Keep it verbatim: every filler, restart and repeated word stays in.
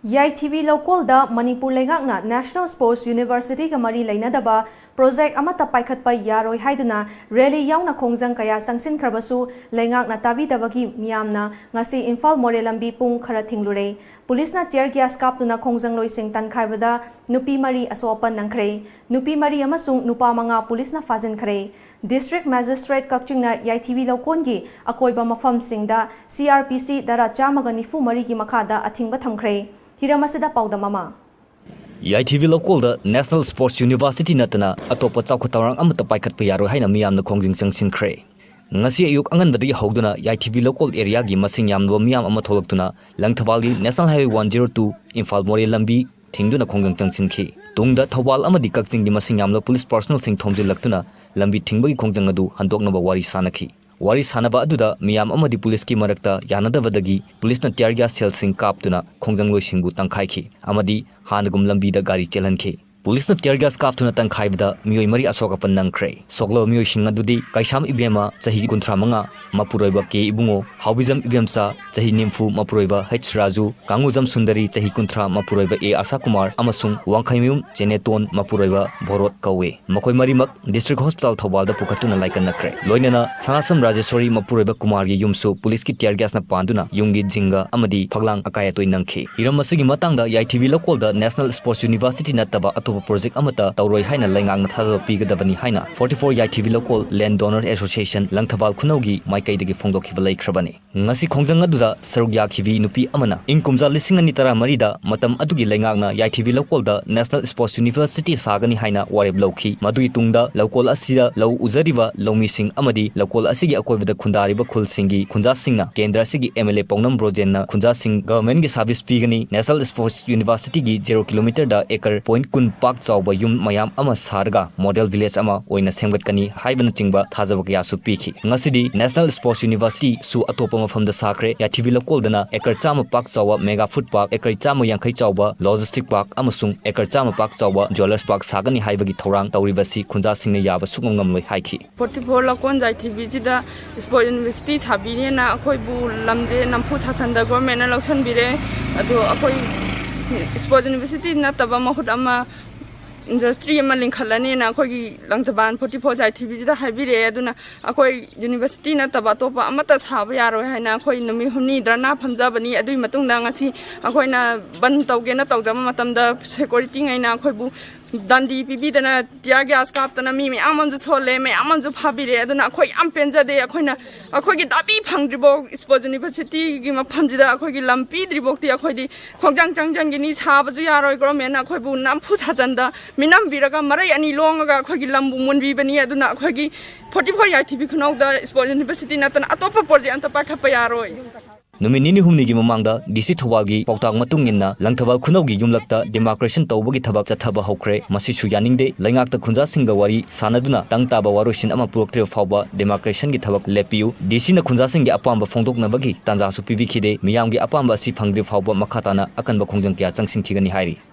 ꯌꯥꯏꯊꯤꯕꯤ ꯂꯧꯀꯣꯜꯗ ꯃꯅꯤꯄꯨꯔ ꯂꯩꯉꯥꯛꯅ National Sports Universityꯒ ꯃꯔꯤ ꯂꯩꯅꯗꯕ project ꯑꯃꯠꯇ ꯄꯥꯏꯈꯠꯄ ꯌꯥꯔꯣꯏ ꯍꯥꯏꯗꯨꯅ rally ꯌꯥꯎꯅ ꯈꯣꯡꯖꯪ ꯀꯌꯥ ꯆꯪꯁꯤꯟꯈ꯭ꯔꯕꯁꯨ, ꯂꯩꯉꯥꯛꯅ ꯇꯥꯕꯤꯗꯕꯒꯤ ꯃꯤꯌꯥꯝꯅ ꯉꯁꯤ ꯏꯝꯐꯥꯜ ꯃꯣꯔꯦ ꯂꯝꯕꯤ ꯄꯨꯡ ꯈꯔ ꯊꯤꯡꯂꯨꯔꯦ꯫ ꯄꯨꯂꯤꯁꯅ tear gas ꯀꯥꯞꯇꯨꯅ ꯈꯣꯡꯖꯪꯂꯣꯏꯁꯤꯡ ꯇꯥꯟꯈꯥꯏꯕꯗ ꯅꯨꯄꯤ ꯃꯔꯤ ꯑꯁꯣꯛ ꯑꯄꯟ ꯅꯪꯈ꯭ꯔꯦ꯫ ꯅꯨꯄꯤ ꯃꯔꯤ ꯑꯃꯁꯨꯡ ꯅꯨꯄꯥ ꯃꯉꯥ ꯄꯨꯂꯤꯁꯅ ꯐꯥꯖꯤꯟꯈ꯭ꯔꯦ꯫ District Magistrate ꯀꯛꯆꯤꯡꯅ ꯌꯥꯏꯊꯤꯕꯤ ꯂꯧꯀꯣꯟꯒꯤ ꯑꯀꯣꯏꯕ ꯃꯐꯝꯁꯤꯡꯗ C R P C ꯙꯥꯔꯥ ꯆꯥꯝꯃꯒ ꯅꯤꯐꯨ ꯃꯔꯤꯒꯤ ꯃꯈꯥꯗ ꯑꯊꯤꯡꯕ ꯊꯝꯈ꯭ꯔꯦ꯫ ꯍꯤꯔꯝ ꯑꯁꯤꯗ ꯄꯥꯎꯗꯝ ꯑꯃ꯫ ꯌꯥꯏꯊꯤꯕꯤ ꯂꯧꯀꯣꯜꯗ National Sports University ꯅꯠꯇꯅ ꯑꯇꯣꯞꯄ ꯆꯥꯎꯈꯠ ꯊꯧꯔꯥꯡ ꯑꯃꯠꯇ ꯄꯥꯏꯈꯠꯄ ꯌꯥꯔꯣꯏ ꯍꯥꯏꯅ ꯃꯤꯌꯥꯝꯅ ꯈꯣꯡꯖꯪ ꯆꯪꯁꯤꯟꯈ꯭ꯔꯦ꯫ ꯉꯁꯤ ꯑꯌꯨꯛ ꯑꯉꯟꯕꯗꯒꯤ ꯍꯧꯗꯨꯅ ꯌꯥꯏꯊꯤꯕꯤ ꯂꯧꯀꯣꯜ areaꯒꯤ ꯃꯁꯤꯡ ꯌꯥꯝꯂꯕ ꯃꯤꯌꯥꯝ ꯑꯃ ꯊꯣꯛꯂꯛꯇꯨꯅ ꯂꯪꯊꯕꯥꯜꯒꯤ National Highway one zero two Imphal ꯃꯣꯔꯦ ꯂꯝꯕꯤ ꯊꯤꯡꯗꯨꯅ ꯈꯣꯡꯖꯪ ꯆꯪꯁꯤꯟꯈꯤ꯫ ꯇꯨꯡꯗ ꯊꯧꯕꯥꯜ ꯑꯃꯗꯤ ꯀꯛꯆꯤꯡꯒꯤ ꯃꯁꯤꯡ ꯌꯥꯝꯂꯕ ꯄꯨꯂꯤꯁ personnelꯁꯤꯡ ꯊꯣꯝꯖꯤꯜꯂꯛꯇꯨꯅ ꯂꯝꯕꯤ ꯊꯤꯡꯕꯒꯤ ꯈꯣꯡꯖꯪ ꯑꯗꯨ ꯍꯟꯗꯣꯛꯅꯕ ꯋꯥꯔꯤ ꯁꯥꯅꯈꯤ꯫ ꯋꯥꯔꯤ ꯁꯥꯅꯕ ꯑꯗꯨꯗ ꯃꯤꯌꯥꯝ ꯑꯃꯗꯤ ꯄꯨꯂꯤꯁꯀꯤ ꯃꯔꯛꯇ ꯌꯥꯅꯗꯕꯗꯒꯤ ꯄꯨꯂꯤꯁꯅ tear gas shellꯁꯤꯡ ꯀꯥꯞꯇꯨꯅ ꯈꯣꯡꯖꯪꯂꯣꯏꯁꯤꯡꯕꯨ ꯇꯪꯈꯥꯏꯈꯤ ꯑꯃꯗꯤ ꯍꯥꯟꯅꯒꯨꯝ ꯂꯝꯕꯤꯗ ꯒꯥꯔꯤ ꯆꯦꯜꯍꯟꯈꯤ꯫ ꯄꯨꯂꯤꯁꯅ tear gas ꯀꯥꯞꯇꯨꯅ ꯇꯪꯈꯥꯏꯕꯗ ꯃꯤꯑꯣꯏ ꯃꯔꯤ ꯑꯁꯣꯛ ꯑꯄꯟ ꯅꯪꯈ꯭ꯔꯦ꯫ ꯁꯣꯛꯂꯕ ꯃꯤꯑꯣꯏꯁꯤꯡ ꯑꯗꯨꯗꯤ ꯀꯩꯁꯥꯝ ꯏꯕꯦꯝꯃ, ꯆꯍꯤ ꯀꯨꯟꯊ꯭ꯔꯥ ꯃꯉꯥ, ꯃꯄꯨꯔꯣꯏꯕ ꯀꯦ ꯏꯕꯨꯡꯉꯣ, ꯍꯥꯎꯕꯤꯖꯝ ꯏꯕꯦꯝꯆꯥ, ꯆꯍꯤ ꯅꯤꯐꯨ, ꯃꯄꯨꯔꯣꯏꯕ ꯍꯩꯆ ꯔꯥꯖꯨ, ꯀꯥꯡꯉꯨꯖꯝ ꯁꯨꯟꯗꯔꯤ, ꯆꯍꯤ ꯀꯨꯟꯊ꯭ꯔꯥ, ꯃꯄꯨꯔꯣꯏꯕ ꯑꯦ ꯑꯁꯥꯀꯨꯃꯥꯔ, ꯑꯃꯁꯨꯡ ꯋꯥꯡꯈꯩꯃꯌꯨꯝ ꯆꯦꯅꯦꯇꯣꯟ, ꯃꯄꯨꯔꯣꯏꯕ ꯚꯣꯔꯣꯠ ꯀꯧꯏ꯫ ꯃꯈꯣꯏ ꯃꯔꯤꯃꯛ District Hospital ꯊꯧꯕꯥꯜꯗ ꯄꯨꯈꯠꯇꯨꯅ ꯂꯥꯏꯀꯠꯅꯈ꯭ꯔꯦ꯫ ꯂꯣꯏꯅꯅ ꯁꯅꯥꯁꯝ ꯔꯥꯖꯦꯁ꯭ꯋꯔꯤ ꯃꯄꯨꯔꯣꯏꯕ ꯀꯨꯃꯥꯔꯒꯤ ꯌꯨꯝꯁꯨ ꯄꯨꯂꯤꯁꯀꯤ tear gasꯅ ꯄꯥꯟꯗꯨꯅ ꯌꯨꯝꯒꯤ ꯖꯤꯡꯒ ꯑꯃꯗꯤ ꯐꯛꯂꯥꯡ ꯑꯀꯥꯏ ꯑꯇꯣꯏ ꯅꯪꯈꯤ꯫ ꯍꯤꯔꯝ ꯑꯁꯤꯒꯤ ꯃꯇꯥꯡꯗ ꯌꯥꯏꯊꯤꯕꯤ ꯂꯧꯀꯣꯜꯗ National Sports University ꯅꯠꯇꯕ ꯑꯇꯣꯞꯄ project ꯑꯃꯠꯇ ꯇꯧꯔꯣꯏ ꯍꯥꯏꯅ ꯂꯩꯉꯥꯛꯅ ꯊꯥꯖꯕ ꯄꯤꯒꯗꯕꯅꯤ ꯍꯥꯏꯅ Forty Four ꯌꯥꯏꯊꯤꯕꯤ ꯂꯧꯀꯣꯜ Land Donor Association Langthabal ꯈꯨꯅꯧꯒꯤ ꯃꯥꯏꯀꯩꯗꯒꯤ ꯐꯣꯡꯗꯣꯛꯈꯤꯕ ꯂꯩꯈ꯭ꯔꯕꯅꯤ꯫ ꯉꯁꯤ ꯈꯣꯡꯖꯪ ꯑꯗꯨꯗ ꯁꯔꯨꯛ ꯌꯥꯈꯤꯕꯤ ꯅꯨꯄꯤ ꯑꯃꯅ ꯏꯪ ꯀꯨꯝꯖꯥ ꯂꯤꯁꯤꯡ ꯑꯅꯤ ꯇꯔꯥꯃꯔꯤꯗ ꯃꯇꯝ ꯑꯗꯨꯒꯤ ꯂꯩꯉꯥꯛꯅ ꯌꯥꯏꯊꯤꯕꯤ ꯂꯧꯀꯣꯜꯗ National Sports University ꯁꯥꯒꯅꯤ ꯍꯥꯏꯅ ꯋꯥꯔꯦꯞ ꯂꯧꯈꯤ꯫ ꯃꯗꯨꯒꯤ ꯇꯨꯡꯗ ꯂꯧꯀꯣꯜ ꯑꯁꯤꯗ ꯂꯧ ꯎꯖꯔꯤꯕ ꯂꯧꯃꯤꯁꯤꯡ ꯑꯃꯗꯤ ꯂꯧꯀꯣꯜ ꯑꯁꯤꯒꯤ ꯑꯀꯣꯏꯕꯗ ꯈꯨꯟꯗꯥꯔꯤꯕ ꯈꯨꯜꯁꯤꯡꯒꯤ ꯈꯨꯟꯖꯥꯁꯤꯡꯅ ꯀꯦꯟꯗ꯭ꯔ ꯑꯁꯤꯒꯤ M L A ꯄꯥꯎꯅꯝ ꯕ꯭ꯔꯣꯖꯦꯟꯅ ꯈꯨꯟꯖꯥꯁꯤꯡ governmentꯒꯤ service ꯄꯤꯒꯅꯤ, National Sports Universityꯒꯤ zero kilometerꯗ acre point ꯀꯨꯟ ꯄꯥꯛ ꯆꯥꯎꯕ ꯌꯨꯝ ꯃꯌꯥꯝ ꯑꯃ ꯁꯥꯔꯒ model village ꯑꯃ ꯑꯣꯏꯅ ꯁꯦꯝꯒꯠꯀꯅꯤ ꯍꯥꯏꯕꯅꯆꯤꯡꯕ ꯊꯥꯖꯕ ꯀꯌꯥꯁꯨ ꯄꯤꯈꯤ꯫ ꯉꯁꯤꯗꯤ National Sports Universityꯁꯨ ꯑꯇꯣꯞꯄ ꯃꯐꯝꯗ ꯁꯥꯈ꯭ꯔꯦ꯫ ꯌꯥꯏꯊꯤꯕꯤ ꯂꯧꯀꯣꯜꯗꯅ acre ꯆꯥꯝꯃ ꯄꯥꯛ ꯆꯥꯎꯕ mega food park, acre ꯆꯥꯝꯃ ꯌꯥꯡꯈꯩ ꯆꯥꯎꯕ logistic park ꯑꯃꯁꯨꯡ acre ꯆꯥꯝꯃ ꯄꯥꯛ ꯆꯥꯎꯕ jewellers park ꯁꯥꯒꯅꯤ ꯍꯥꯏꯕꯒꯤ ꯊꯧꯔꯥꯡ ꯇꯧꯔꯤꯕꯁꯤ ꯈꯨꯟꯖꯥꯁꯤꯡꯅ ꯌꯥꯕ ꯁꯨꯛꯉꯝ ꯉꯝꯂꯣꯏ ꯍꯥꯏꯈꯤ꯫ Forty Four ꯂꯧꯀꯣꯟ ꯌꯥꯏꯊꯤꯕꯤꯁꯤꯗ Sports University ꯁꯥꯕꯤꯅꯦꯅ ꯑꯩꯈꯣꯏꯕꯨ ꯂꯝꯁꯦ ꯅꯝꯐꯨ ꯁꯥꯁꯟꯗ governmentꯅ ꯂꯧꯁꯟꯕꯤꯔꯦ꯫ ꯑꯗꯣ ꯑꯩꯈꯣꯏ ꯏꯁꯄꯣꯔꯠꯁ ꯌꯨꯅꯤꯚꯔꯁꯤꯇꯤ ꯅꯠꯇꯕ ꯃꯍꯨꯠ ꯑꯃ ꯏꯟꯗꯁꯇ꯭ꯔꯤ ꯑꯃ ꯂꯤꯡꯈꯠꯂꯅꯤꯅ ꯑꯩꯈꯣꯏꯒꯤ ꯂꯪꯊꯕꯥꯜ ꯐꯣꯔꯇꯤ ꯐꯣꯔ ꯌꯥꯏꯊꯤꯕꯤꯁꯤꯗ ꯍꯥꯏꯕꯤꯔꯛꯑꯦ꯫ ꯑꯗꯨꯅ ꯑꯩꯈꯣꯏ ꯌꯨꯅꯤꯚꯔꯁꯤꯇꯤ ꯅꯠꯇꯕ ꯑꯇꯣꯞꯄ ꯑꯃꯠꯇ ꯁꯥꯕ ꯌꯥꯔꯣꯏ ꯍꯥꯏꯅ ꯑꯩꯈꯣꯏ ꯅꯨꯃꯤꯠ ꯍꯨꯝꯅꯤ ꯙꯔꯅꯥ ꯐꯝꯖꯕꯅꯤ꯫ ꯑꯗꯨꯒꯤ ꯃꯇꯨꯡꯗ ꯉꯁꯤ ꯑꯩꯈꯣꯏꯅ ꯕꯟ ꯇꯧꯒꯦꯅ ꯇꯧꯖꯕ ꯃꯇꯝꯗ ꯁꯦꯀ꯭ꯌꯨꯔꯤꯇꯤꯉꯩꯅ ꯑꯩꯈꯣꯏꯕꯨ ꯗꯟꯗꯤ ꯄꯤꯕꯤꯗꯅ, ꯇꯤꯌꯥꯔ ꯒ꯭ꯌꯥꯁ ꯀꯥꯞꯇꯅ ꯃꯤ ꯃꯌꯥꯝ ꯑꯃꯁꯨ ꯁꯣꯜꯂꯦ, ꯃꯌꯥꯝ ꯑꯃꯁꯨ ꯐꯥꯕꯤꯔꯦ꯫ ꯑꯗꯨꯅ ꯑꯩꯈꯣꯏ ꯌꯥꯝ ꯄꯦꯟꯖꯗꯦ꯫ ꯑꯩꯈꯣꯏꯅ, ꯑꯩꯈꯣꯏꯒꯤ ꯗꯥꯕꯤ ꯐꯪꯗ꯭ꯔꯤꯐꯥꯎ, ꯏꯁꯄꯣꯔꯠꯁ ꯌꯨꯅꯤꯚꯔꯁꯤꯇꯤꯒꯤ ꯃꯐꯝꯁꯤꯗ ꯑꯩꯈꯣꯏꯒꯤ ꯂꯝ ꯄꯤꯗ꯭ꯔꯤꯐꯥꯎꯗꯤ ꯑꯩꯈꯣꯏꯗꯤ ꯈꯣꯡꯖꯪ ꯆꯪꯖꯟꯒꯤꯅꯤ꯫ ꯁꯥꯕꯁꯨ ꯌꯥꯔꯣꯏ꯫ ꯒꯣꯔꯃꯦꯟꯅ ꯑꯩꯈꯣꯏꯕꯨ ꯅꯝꯐꯨ ꯁꯥꯖꯟꯗ ꯃꯤꯅꯝꯕꯤꯔꯒ ꯃꯔꯩ ꯑꯅꯤ ꯂꯣꯡꯉꯒ ꯑꯩꯈꯣꯏꯒꯤ ꯂꯝꯕꯨ ꯃꯨꯟꯕꯤꯕꯅꯤ꯫ ꯑꯗꯨꯅ ꯑꯩꯈꯣꯏꯒꯤ ꯐꯣꯔꯇꯤ ꯐꯣꯔ ꯌꯥꯏꯊꯤꯕꯤ ꯈꯨꯅꯧꯗ ꯏꯁꯄꯣꯔꯠꯁ ꯌꯨꯅꯤꯚꯔꯁꯤꯇꯤ ꯅꯠꯇꯅ ꯑꯇꯣꯞꯄ ꯄ꯭ꯔꯣꯖꯦꯛ ꯑꯝꯇ ꯄꯥꯏꯈꯠꯄ ꯌꯥꯔꯣꯏ꯫ ꯅꯨꯃꯤꯠ ꯅꯤꯅꯤ ꯍꯨꯝꯅꯤꯒꯤ ꯃꯃꯥꯡꯗ ꯗꯤ ꯁꯤ ꯊꯧꯕꯥꯜꯒꯤ ꯄꯥꯎꯇꯥꯛ ꯃꯇꯨꯡ ꯏꯟꯅ ꯂꯪꯊꯕꯥꯜ ꯈꯨꯅꯧꯒꯤ ꯌꯨꯝꯂꯛꯇ ꯗꯤꯃꯥꯔꯀꯦꯁꯟ ꯇꯧꯕꯒꯤ ꯊꯕꯛ ꯆꯠꯊꯕ ꯍꯧꯈ꯭ꯔꯦ꯫ ꯃꯁꯤꯁꯨ ꯌꯥꯅꯤꯡꯗꯦ꯫ ꯂꯩꯉꯥꯛꯇ ꯈꯨꯟꯖꯥꯁꯤꯡꯒ ꯋꯥꯔꯤ ꯁꯥꯟꯅꯗꯨꯅ ꯇꯪ ꯇꯥꯕ ꯋꯥꯔꯣꯏꯁꯤꯟ ꯑꯃ ꯄꯨꯔꯛꯇ꯭ꯔꯤꯕ ꯐꯥꯎꯕ ꯗꯤꯃꯥꯔꯀꯦꯁꯟꯒꯤ ꯊꯕꯛ ꯂꯦꯞꯄꯤꯌꯨ꯫ ꯗꯤ ꯁꯤꯅ ꯈꯨꯟꯖꯥꯁꯤꯡꯒꯤ ꯑꯄꯥꯝꯕ ꯐꯣꯡꯗꯣꯛꯅꯕꯒꯤ ꯇꯥꯟꯖꯥꯁꯨ ꯄꯤꯕꯤꯈꯤꯗꯦ꯫ ꯃꯤꯌꯥꯝꯒꯤ ꯑꯄꯥꯝꯕ ꯑꯁꯤ ꯐꯪꯗ꯭ꯔꯤ ꯐꯥꯎꯕ ꯃꯈꯥ ꯇꯥꯅ ꯑꯀꯟꯕ ꯈꯣꯡꯖꯪ ꯀꯌꯥ ꯆꯪꯁꯤꯟꯈꯤꯒꯅꯤ ꯍꯥꯏꯔꯤ꯫